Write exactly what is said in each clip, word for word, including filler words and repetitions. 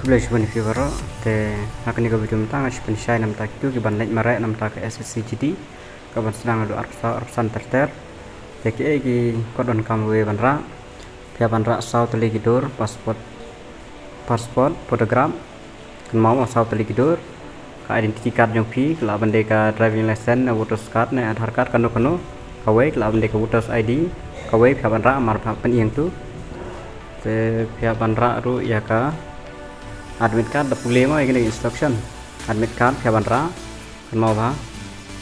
Khublei shibun ïa phi baroh. Te ha kane ka video mynta nga shu pynshai namar ta kitu ki ban leit mareh namar ta ka S S C G D ka ban sdang naduh arphew saw arphew san ter ter. Te kiei ki kot donkam ba ban rah. Phi hap ban rah saw tylli ki dur, passport, passport, photograph, kynmaw saw tylli ki dur. Ka identity card jong phi, ka lah ban dei ka driving license, ne voters card, ne Aadhaar card, kano kano. Kawei ka lah ban dei ka voters I D. Kawei phi hap ban rah mar phi hap pyni hangtu. Te phi hap ban rah ruh ïa ka admit card, da pule mo ïa kine instruction. Admit card phi hap ban rah. Kynmaw ba.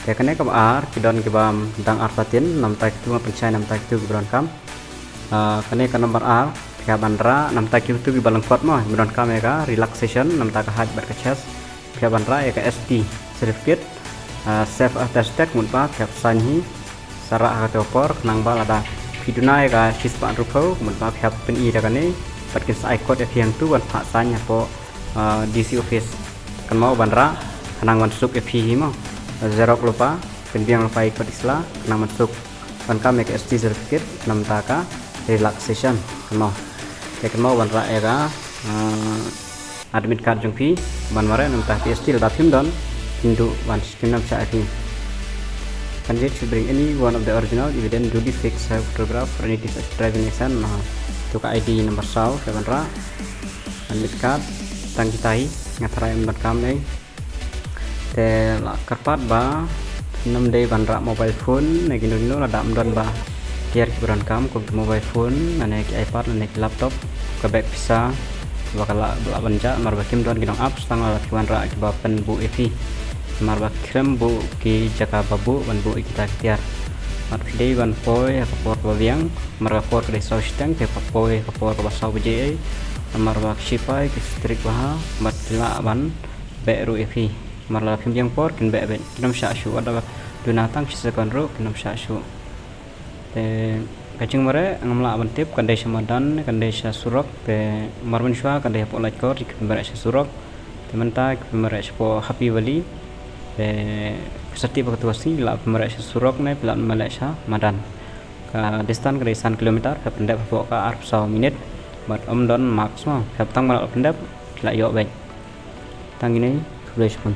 Te kane kaba ar, ki don kiba dang artatien, namar ta kitu nga pynshai namar ta kitu kiba donkam. Ah, kane ka number ar, phi hap ban rah namar ta kitu kiba lyngkot mo, kiba donkam ïa ka relaxation, namar ta ka height bad ka chest. Phi hap ban rah ïa ka S T certificate, ah, self attested, mut ba phi hap sign hi. Sa rah ha kata ka por, khnang ba lada phi duna ïa ka shispah hynriewphew, mut ba phi hap pyni da kane, bad kin sa ai kot ïa phi hangtu ban phah sign hapoh, ah, D C office. Kynmaw ban rah, khnang ban suk ïa phi hi mo. Xerox lypa, pynbiang lypa ïa kot i sla, khnang ban suk. Ban kam ïa ka S T certificate, namar ta ka relaxation, kynmaw. Te kynmaw ban rah ïa ka, ah, admit card jong phi, ban mareh namar ta ka S T lada phim don, phin duh ban skim nam shah ïa phi. Candidate should bring any one of the original evidence, duly fixed, self photograph, or any digital driving license, na tu ka I D number saw, phi hap ban rah. Admit card, tang kita hi, nga tharai ym donkam ei. Te la kyrpad ba, ym dei ban rah mobile phone, ne kino kino lada ym don ba tiar kiba donkam, kum ki mobile phone, ne ki iPad, ne ki laptop, ka bag pisa, ba ka lah, ba lah ban jah, mar ba kim don ki nong apps, tang lada ki wanrah kiba pynbuh ïa phi. Mar ba khlem buh ki jaka ba buh, ban buh ïa kita ki tiar. Mar phi dei ban poi, ha ka por kaba biang, mar ka por ka dei saw shiteng, phi hap poi, ha ka por kaba saw baje ei, mar ba ki shipai, ki strict bha, bad ki lah ban beh ruh ïa phi. Mar lada phim biang por, kin beh beit. Kin ym shah shuh, wat la duna tang shi second ruh, kin ym shah shuh. Te ka jingmareh, ngam lah ban tip, kan dei sha madan, kan dei sha surok, te mar mynshuwa, kan dei hapoh Laitkor, ki pynmareh sha surok. Te mynta, ki pynmareh shapoh Happy Valley. Te phi sa tip ba katu ka sngi, lah pynmareh sha surok ne, phi lah pynmareh sha madan. Ka distance ka dei san kilometer, phi hap pyndep hapoh ka arphew saw minit. Bad ym don mask mo, phi hap tang ban lah pyndep, phi lah ïoh beit. Tang ine, khublei shibun.